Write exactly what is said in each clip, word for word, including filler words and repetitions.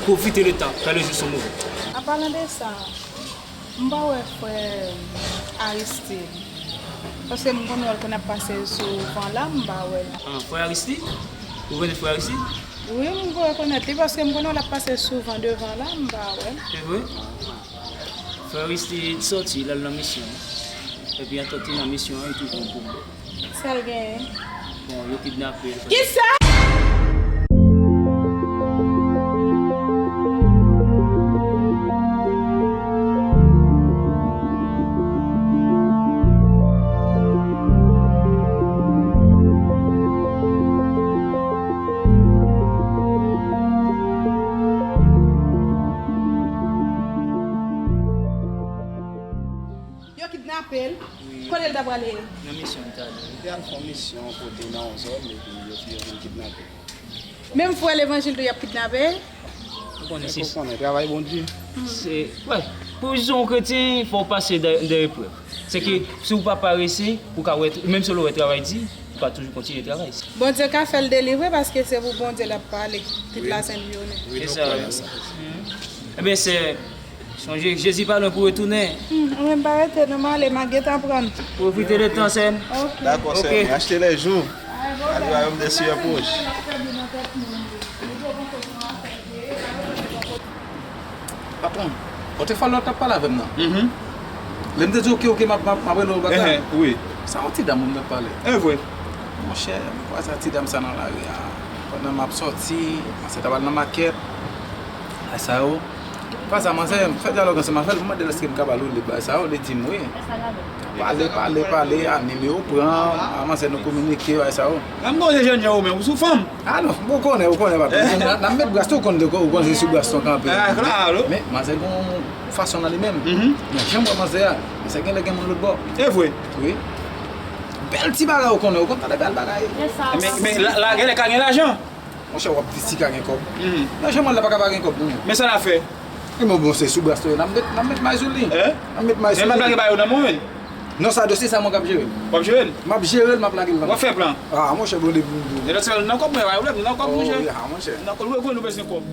Profite le tan, car les jours sont mauvais. An palan de sa, m pa wè frè Aristide. Paske m konn wè l konn ap pase souvan la, m pa wè l. Ah, frè Aristide? Ou rekonèt frè Aristide? Wi, m rekonèt li paske m konn wè l ap pase souvan devan la, m pa wè l. Se vre? Frè Aristide sòti, l al nan misyon. Epi antan l te nan misyon an, li twouve yon pwoblèm. Sa l genyen? Bon, yo kidnape l. Kisa? Yo kidnape l? Wi. Kote l ta prale? Nan misyon l t ale. Li te al fè yon misyon kote nan yon zòn, epi yo, yo vin kidnape l. Menm frè levanjil tou y ap kidnape? Ou konnen se. Ou konnen, travay Bondye. Se, wè, pou yon kretyen, fò w pase de, de eprèv. Se ke si w pa parese, ou ka wè, menm si w wè travay di, ou ka toujou kontinye travay. Bondye ka fè l delivre paske se pou Bondye l ap pale, tout la sent jounen. Wi, nou kwè nan sa. Ebyen, sè, sonje, Jezi pa lwen pou retounen. Hmm, mwen pa rete non, m ale, m a gentan pran. Pwofite de tan, sè m. Ok. Dakò, sè m. Achte lè jou. Al wayòm dè sye pwòch. Patwon, ou te fè lè w t ap pale avè m nan. Mhm. Lè m te di oke, oke, m ap, m ap, m ap rele w baka. Ehe, wi. Sa yon ti dam ou m t ap pale. E vre. Monchè, m kwaze ak ti dam sa nan lari a. Pandan m ap sòti, manzè t ap al nan makèt. Ay sa yo. Fwa sa, manzè, m fè dyalòg ansanm avè l, m mande l èske m ka ba l olye bagay sa yo, li di m wi. Pale, pale, pale, a nimewo pran, a manzè nou kominike, bagay sa yo. Lè m koze jènjan ou menm, ou sou fanm. A non, ou konnen, ou konnen, papa. N a, n a met bras tou, ou konn de, ou konn se sou bras tou kanpe. A, klaro. Men, manzè gon fason nan li menm. Mhm. Mwen janm wè manzè a. Manzè genlè gen moun lòt bò. E vre. Wi. Bèl ti bagay ou konnen, ou konn tande bèl bagay. Men, men la, la genlè ka gen lajan. Monchè, w ap di si ka gen kòb. Mhm. Nan janm wè l la pa ka pa gen kòb, non. Men sa n a fè. E bon, bon, se sou bras tou ye. N ap met, n ap met may sou li. Hein? N ap met may sou li. Men m pa gen bagay yo nan men w, men. Non, sa dosye sa mwen k ap jere l. W ap jere l? M ap jere l, m ap lage l nan men. W ap fè plan? Ah, monchè, bon, depi m di w. E lòt sèl nan kòb mwen, pa gen pwoblèm, nan kòb, monchè. Oh, wi, ah, monchè. Nan kòb, nou, nou bezwen kòb.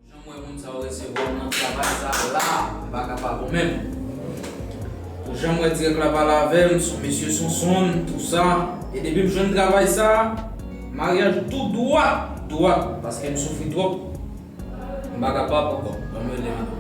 Jan m wè moun sa yo resevwa m nan travay sa la, m pa kapab ou menm. Pou jan m wè dirèk la pale avè m, se yon mesye Sonsonn, tou sa. E depi m jwenn travay sa, maryaj tou dwat, dwat, paske m soufri twòp. M pa kapab ankò. Ban m rele madanm.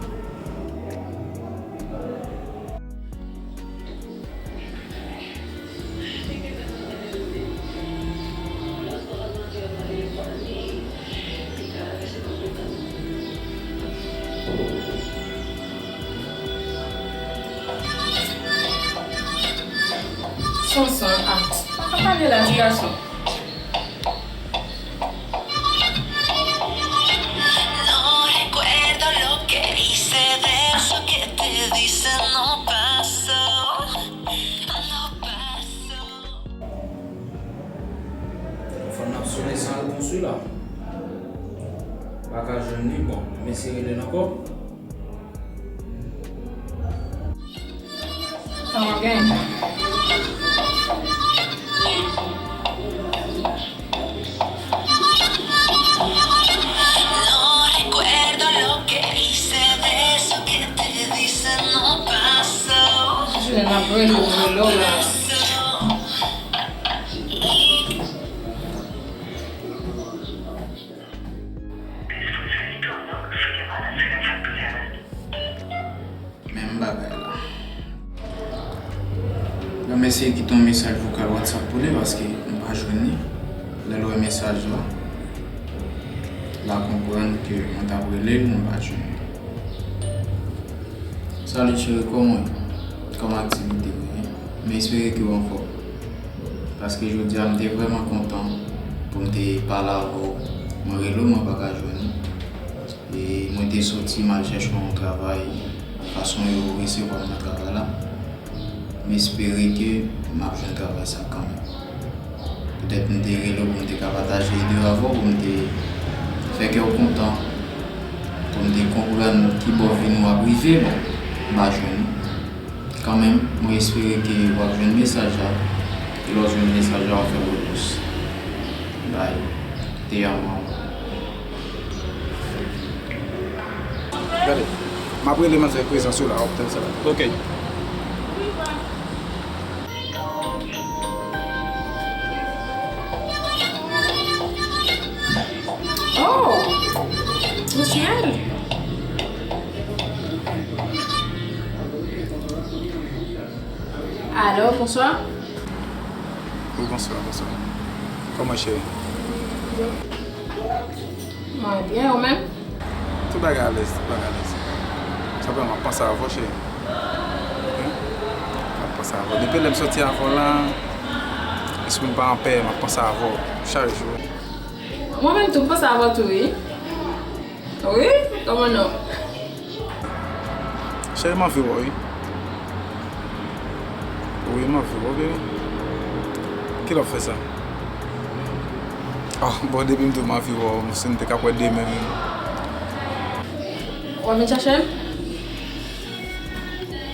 Sonson, ah, pa pale la, ti gason. No recuerdo lo que hice, de eso que te dice no pasó, no pasó. Telefòn nan ap sone san repons wi la. Pa ka jwenn li, bon, m eseye rele l ankò. Sa w ap gen? No recuerdo lo que hice, de eso que te dice no pasó. Jwenn ap rele w, rele w la. Menm bagay la. Ban m eseye kite yon mesaj vokal WhatsApp pou li, paske m pa jwenn li. Lè l wè mesaj la, l a konprann ke mwen t ap rele l, mwen pa t jwenn li. Salut cheri, kòman w ye? Kòman aktivite yo ye? M espere ke w anfòm. Paske jodi a, m te vrèman kontan pou m te pale avè w. Mwen rele w, mwen pa ka jwenn ou. E mwen te soti, m al chèche yon travay. Fason yo resevwa m nan travay la, m espere ke m ap jwenn travay sa kanmenm. Petèt m te rele w pou m te ka pataje ide avè w, pou m te fè kè w kontan, pou m te konprann kibò vi nou ap rive. Bon, M pa jwenn. Kanmenm, mwen espere ke w ap jwenn mesaj la. E lè w jwenn mesaj la, w ap fè repons. Bye. Te amo. Gade, m ap rele manzè prezans yo la, w ap tann sa la. Ok. Oh, Michel. Alo, bonswa. Wi, bonswa, bonswa. Kòman, cheri? Mwen byen, ou menm? Tout bagay alèz, tout bagay alèz. Senpleman, m ap panse avè w, cheri. Wi. M ap panse avè w. Depi lè m soti avè w la, lespri m pa anpè, m ap panse avè w chak jou. Mwen menm tou, m panse avè w tou, wi. Wi, kòman non? Cheri, m anvi wè w, wi. Wi, m anvi wè w, baby. Kilè w ap fè sa? Ah, bon, depi m di w m anvi wè w, si n te ka wè demen menm. W ap vin chache m?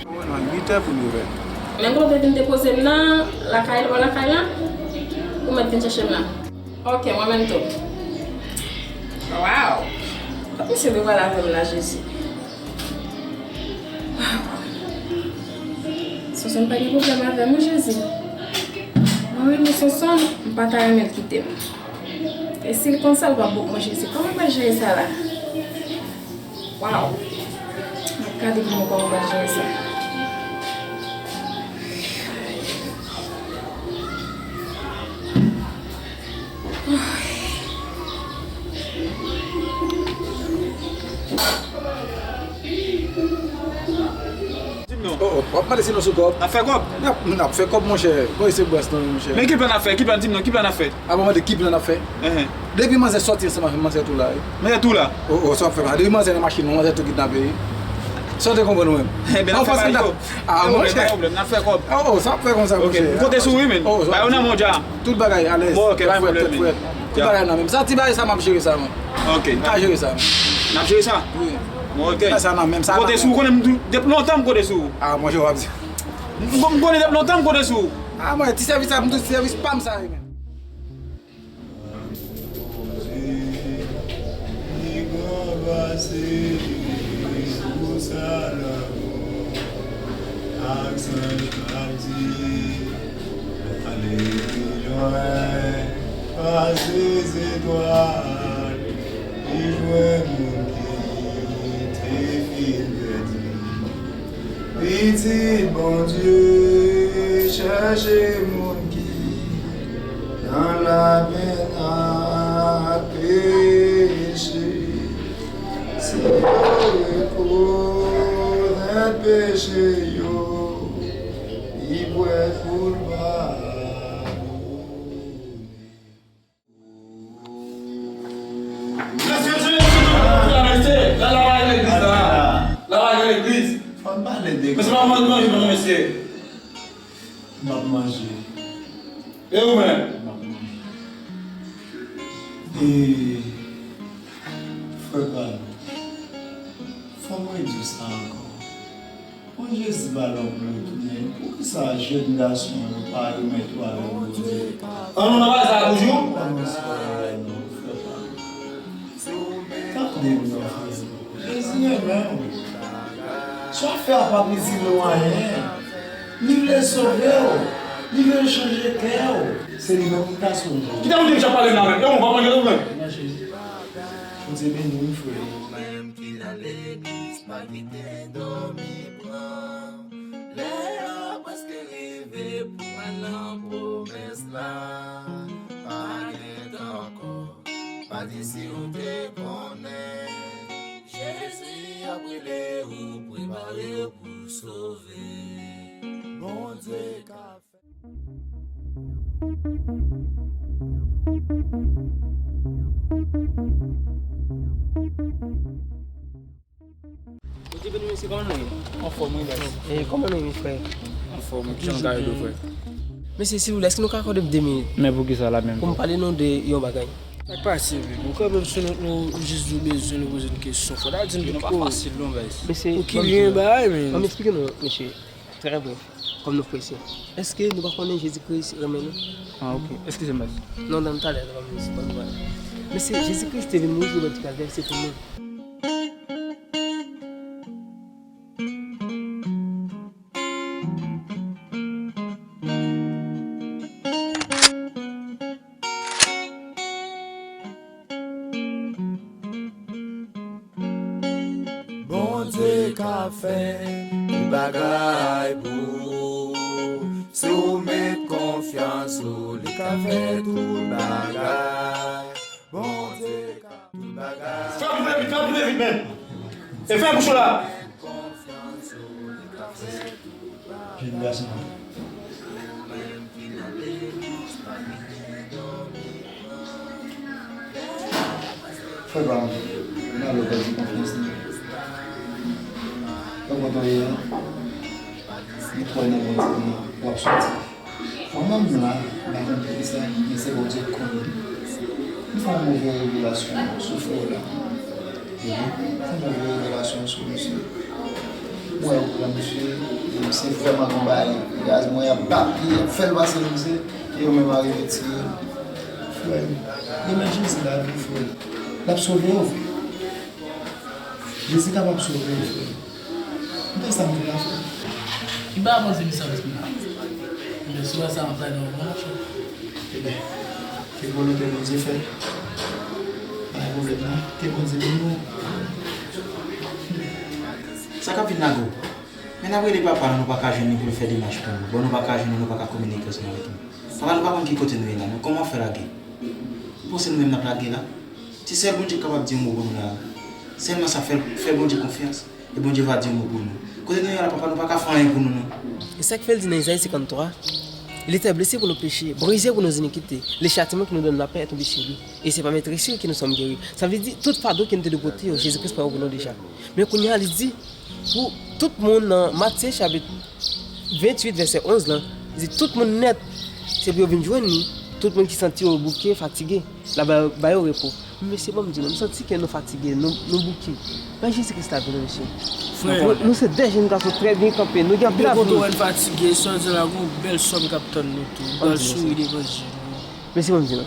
Wi, nan uit è pou n ouvè. Men kote w te vin depoze m nan, lakay, bò lakay la, ou mèt vin chache m la. Ok, mwen menm tou. Waw! Kot misye vin pale avè m la, Jezi? Sonson pa gen pwoblèm avè m, wi, Jezi. Mwen renmen Sonson, m pa ta renmen l kite m. E si l konn sa, l p ap bout mwen, Jezi. Kòman m pral jere sa la? Waw! M ap gade pou m wè kòman m pral jere sa. Di m non. Oh, oh, w ap mande si nou sou kòb? N ap fè kòb. N ap, n ap fè kòb, monchè. Bon, e se bwès nou, monchè. Men ki plan n ap fè? Ki plan? Di m non, ki plan n ap fè? A, bon, mande ki plan n ap fè? Enhen. Depi manzè sòti ansanm avè m, manzè tou la, wi. Manzè tou la? Oh, oh, sa w ap fè, man. Depi manzè nan machin, manzè tou kidnape, wi. Sa w te konprann ou menm? Enben, n ap fè bagay yo. Ah, monchè. Pa gen pwoblèm, n ap fè kòb. Oh, oh, sa w ap fè konsa, monchè. Ok, m konte sou ou, wi, men. Oh, oh, bagay yo nan men w dja. Tout bagay alèz. Bon, ok, pa gen pwoblèm, men. Tout bagay nan men m. Sa ti bagay sa, m ap jere sa, man. Ok. M ka jere sa, man. N ap jere sa? Wi. Bon, ok. Sa nan men m, sa nan men m. M konte sou ou, konnen m tou, depi lontan m konte sou ou. Ah, monchè, w ap di. M, m konnen depi lontan m konte sou ou. Ah, mwen, ti sèvis sa, m tou ti sèvis pa m sa, wi, men. Bondye, li gran pase pou sa lanmou, ak zanj k ap di, ale pi lwen, pase zetwal, li jwenn moun ki te fin pèdi. Pitit Bondye chèche moun ki nan lapenn ak peche. Si yo rekonèt peche yo, li prè pou l padone. Mesye, mesye, mesye, mesye, mesye, la, la, pa gen legliz la. La, pa gen legliz. Fò n pale de... Mesye, pa manje, manje, mesye. M ap manje. E ou menm? M ap manje. E, frè pa nou, fò mwen di sa ankò. Bon, Jezi pa lòt moun, men poukisa jèn gason yo pa remèt yo avèk Bondye? An nou nan bagay sa a toujou? Kòman sa, non, frè pa m? Tande m non, frè. Jezi renmen w. Sa w ap fè a p ap itil ou anyen. Li vle sove w. Li vle chanje kè w. Se li menm ki ka sove w. Kite moun di m jan pale m la menm. Yo, moun pa manje tou menm. Manje. Bondye beni w, frè. Ou menm ki nan legliz, pa kite dòmi pran. Lè a prèske rive pou al nan pwomès la. Pa gen tan ankò, pa di si w te konnen. Jezi ap rele ou, prepare w pou sove. Bondye ka Bondye beni w, mesye, kòman nou ye? Anfòm, wi, baz. E, kòman nou ye, frè? Anfòm, wi. Kijan nou ka ede w, frè? Mesye, silvouplè, èske nou ka akòde m de minit? Men poukisa la menm? Pou m pale nou de yon bagay. Sa k pase, men? Ou kanmenm sou nou, nou jis di w bezwen nou poze n kesyon. Fò ta di n tout. Nou pa fasil non, guys. Mesye, pou ki lyen bagay, men? Ban m eksplike nou, mesye. Trè brèf, kòm nou prese. Èske nou pa konnen Jezi Kris renmen nou? Ah, ok. Eskize m, baz. Non, nan talè, nan pa minis, pa nou pale. Mesye, Jezi Kris te vin mouri sou bò di Kalvè, se pou nou. Bondye ka fè tout bagay pou ou. Si w met konfyans ou, li ka fè tout bagay. Bondye ka tout bagay. Fè w rive vit, fè w rive vit, men. E fè bouch ou la. Jèn gason. Frè pa m, m pa vle w pèdi konfyans nan. Ou kontan ye a? M kwè nan Bondye, w ap soti. Mwen menm la, m pa konn poukisa, men se Bondye k konnen. M fè yon move revelasyon sou frè w la. Mwen fè yon move revelasyon sou misye. Mwen wè yo pran misye, e misye vrèman gon bagay. Gaz mwen ap bat li, ap fè l pase misye, e yo menm arive tiye l. Frè m, renmen Jezi lavi w, frè m. L ap sove w, frè. Jezi kapab sove w, frè. Ou te sa m te la fè. Ki ba bon se misye la. Men si w wè sa m ap bay nan yon bon chè. Ebyen, ke volonte Bondye fèt. Pa gen pwoblèm non. Ke Bondye beni w. Sa k ap vin lage w? Men n ap rele papa nou, nou pa ka jwenn li pou l fè demach pou nou. Bon, nou pa ka jwenn li, nou pa ka kominike ansanm avèk nou. Papa nou pa konn ki kote nou ye la non. Kòman w fè lage? Ou panse nou menm n ap lage la? Se sèl Bondye k kapab di yon mo pou nou la. Sèlman sa, fè, fè Bondye konfyans, e Bondye va di yon mo pou nou. Kote nou ye la, papa, nou pa ka fè anyen pou nou, non. E sa k fè l di nan Ezayi senkanntwa, Il était blessé pour nos péchés, brisé pour nos iniquités. Le châtiment qui nous donne la paix est tombé sur lui. Et c'est par meurtrissure que nous sommes guéris. Sa vle di, tout fado ke nou te dwe pote yo, Jezi Kris pran yo pou nou deja. Men kounye a, li di, pou tout moun nan Matye chapit venntuit, vèsè onz lan, li di, tout moun nèt, se pou yo vin jwenn li, tout moun ki santi yo bouke, fatige, l a ba, ba yo repo. Men mesye, ban m di nou, m santi ke nou fatige, nou, nou bouke. Bay Jezi Kris lavi nou, mesye. Frè. Nou, nou se de jèn gason trè byen kanpe, nou gen anpil avni. Depi kote w wè n fatige, sa vle di la, gon bèl sòm k ap tann nou tou. N pral souri devan je nou. Mesye, ban m di nou.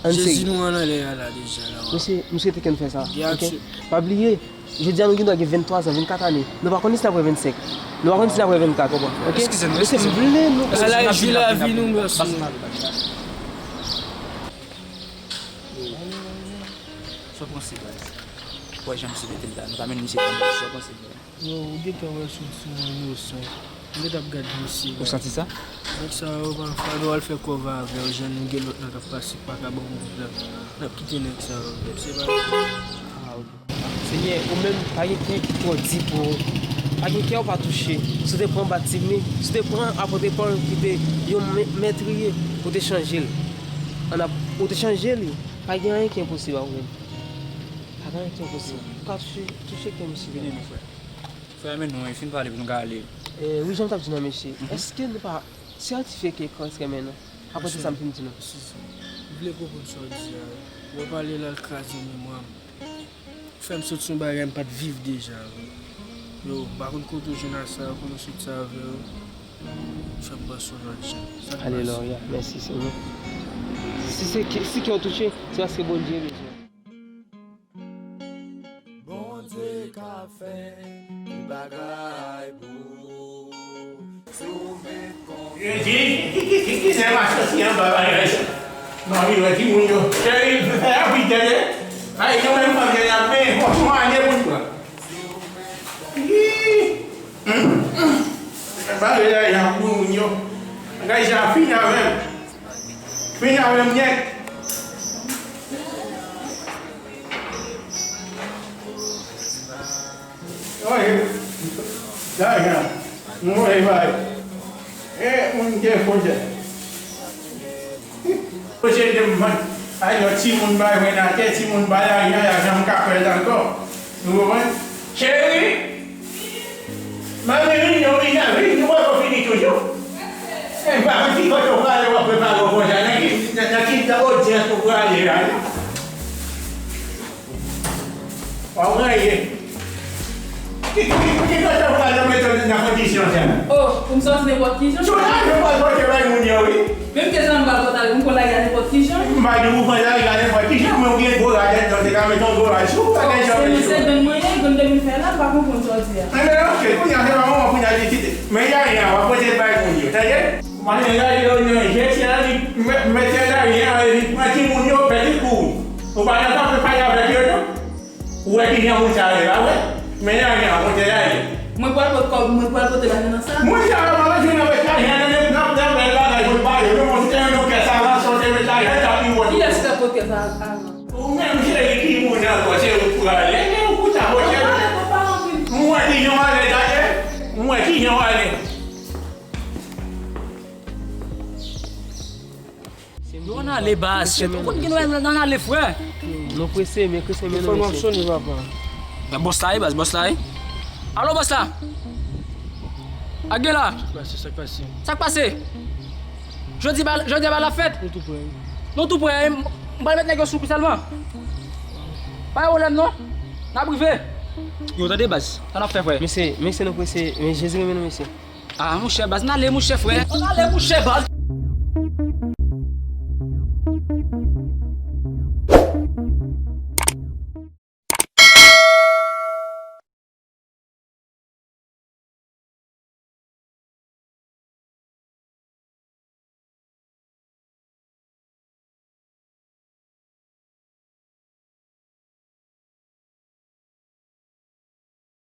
Ann seri. Jezi nou an anlè a la deja la. Mesye, m swete ke n fè sa. Ok? Pa bliye, jodi a nou gen dwa gen venntwa zan, vennkat ane. Nou pa konnen si n ap wè vennsenk. Nou pa konnen si n ap wè vennkat. Ok? Mesye, m vle nou. Ala jwi lavi nou, mèsi. Sa w panse, baz? Ou wè jan misye mete l la, nou pa menm misye tann, sa w panse, baz? Yo, ou gentan wè sou, sou inosan. M gentan ap gad misye. Ou santi sa? Nèg sa yo, pafwa, nou al fè kòve avè yo, jan nou gen lòt la k ap pase, pa ka ban nou vag. N ap kite nèg sa yo, se pa. Ah, ok. Senyè, ou menm, pa gen kè ki twò di pou ou. Pa gen kè ou pa touche. Si w te pran batime, si w te pran apot Pòl ki te yon mè-, mètriye, ou te chanje l. Ann ap, ou te chanje li. Pa gen anyen ki enposib a ou menm. Pa gen anyen ki enposib. Ou ka touche, touche kè misye. Vini non, frè. Frè, men nou, e fin pale pou nou ka ale. Eh, wi, jan m t ap di nan mesye, èske nou pa sètifye ke Kris renmen nou? Apre tout sa m fin di nou. Si, si. M vle konprann sa w di a, wi. Lè w pale la, l kraze memwa m. Fè m sot sou yon bagay m pa t viv deja, wi. Yo, m pa konn kote w jwenn a sa, kote w sot sa avè yo. Fè m panse yon lòt jan. Sa k pase? Alelouya. Mèsi, Senyè. Si se ke, si kè w touche, se paske Bondye bezwen. Bondye ka fè tout bagay pou ou. Si w met konfyans. Ki, ki, ki, ki, ki, ki se machansi anba bagay sa? Non, li wè timoun yo. Cheri, fè, fè apri tande. Ay, nou menm fanm yo, n ap benyen, fò sou ane pou n pran. Ih! Hum, hum. Bagay la, y ap moun yo. Bagay sa fini avè m. Fini avè m nèt. Oye, lajan, nou voye bay. E, moun te kote. Kote de m vann. Ay, yon timoun bay mwen atè, timoun bay lajan, lajan m ka pèd ankò. Nou konprann? Cheri, mande vini, nou vini, vini, nou wè pou fini toujou. E pa konn ki kote w prale, w ap prepare w konsa. Nan ki, nan, nan ki odyans ou prale la, non? Ou rayi. Ki, ki, ki, ki kote w pral nan mete w nan kondisyon sa? Oh, pou m sòti nenpòt ki jan? Sou la, yo pral pote bay moun yo, wi. Menm ke jan m pral pote ale, m konn lage a nenpòt ki jan. M pa di w pral lage a nenpòt ki jan, men ou gen gwo rad anndan, te ka mete yon gwo rad sou ou, pa gen jan. Se mwen, se grann mwen ye, grann depi m fè la, m pa konprann sa w di a. Anben, oke, kounye a, se pa moman pou n al diskite. Men y a rien, w ap pote l bay moun yo, tande? Mwen gade yo nan je, se anvi mete lajan, anvi pran timoun yo, pèdi kou. Ou pa nan kanpe pale avèk yo, non? Ou wè kijan moun sa yo ye, pa vre? Men lajan, kote l ale? Mwen pral pot kòb, mwen pral pote lajan nan sa. Moun sa yo pa bezwen nan met lajan nan, nan, nan bèl bagay pou l ba yo, non, si te yon kè sa, ranson te met lajan, sa pi bon. Kiyès ki t ap pot kè sa avan? Ou menm, se ki moun ankò, se ou k prale, men ou kout a pote. Mwen wè kijan w ale, tande? Mwen wè kijan w ale. Yo, ann ale, baz. Shit, ou konn gen nou, ann ale, frè. Nou prese, men Christian mennen nou, mesye. Telefòn w ap sone, papa. Men bòs la, wi, baz, bòs la, wi. Alo, bòs la. Ak gen la. Sa k pase, sa k pase? Sa k pase? Jodi ba, jodi a ba la fèt. Nou tou prè, wi. Nou tou prè, wi. M pral met nèg yo sou kou sèlman. Pa gen pwoblèm, non. N ap rive. Yo, tande, baz. Sa n ap fè, frè? Mesye, mesye, nou prese, men Jezi renmen nou, mesye. Ah, monchè, baz, n ale, monchè, frè. N ale, monchè, baz.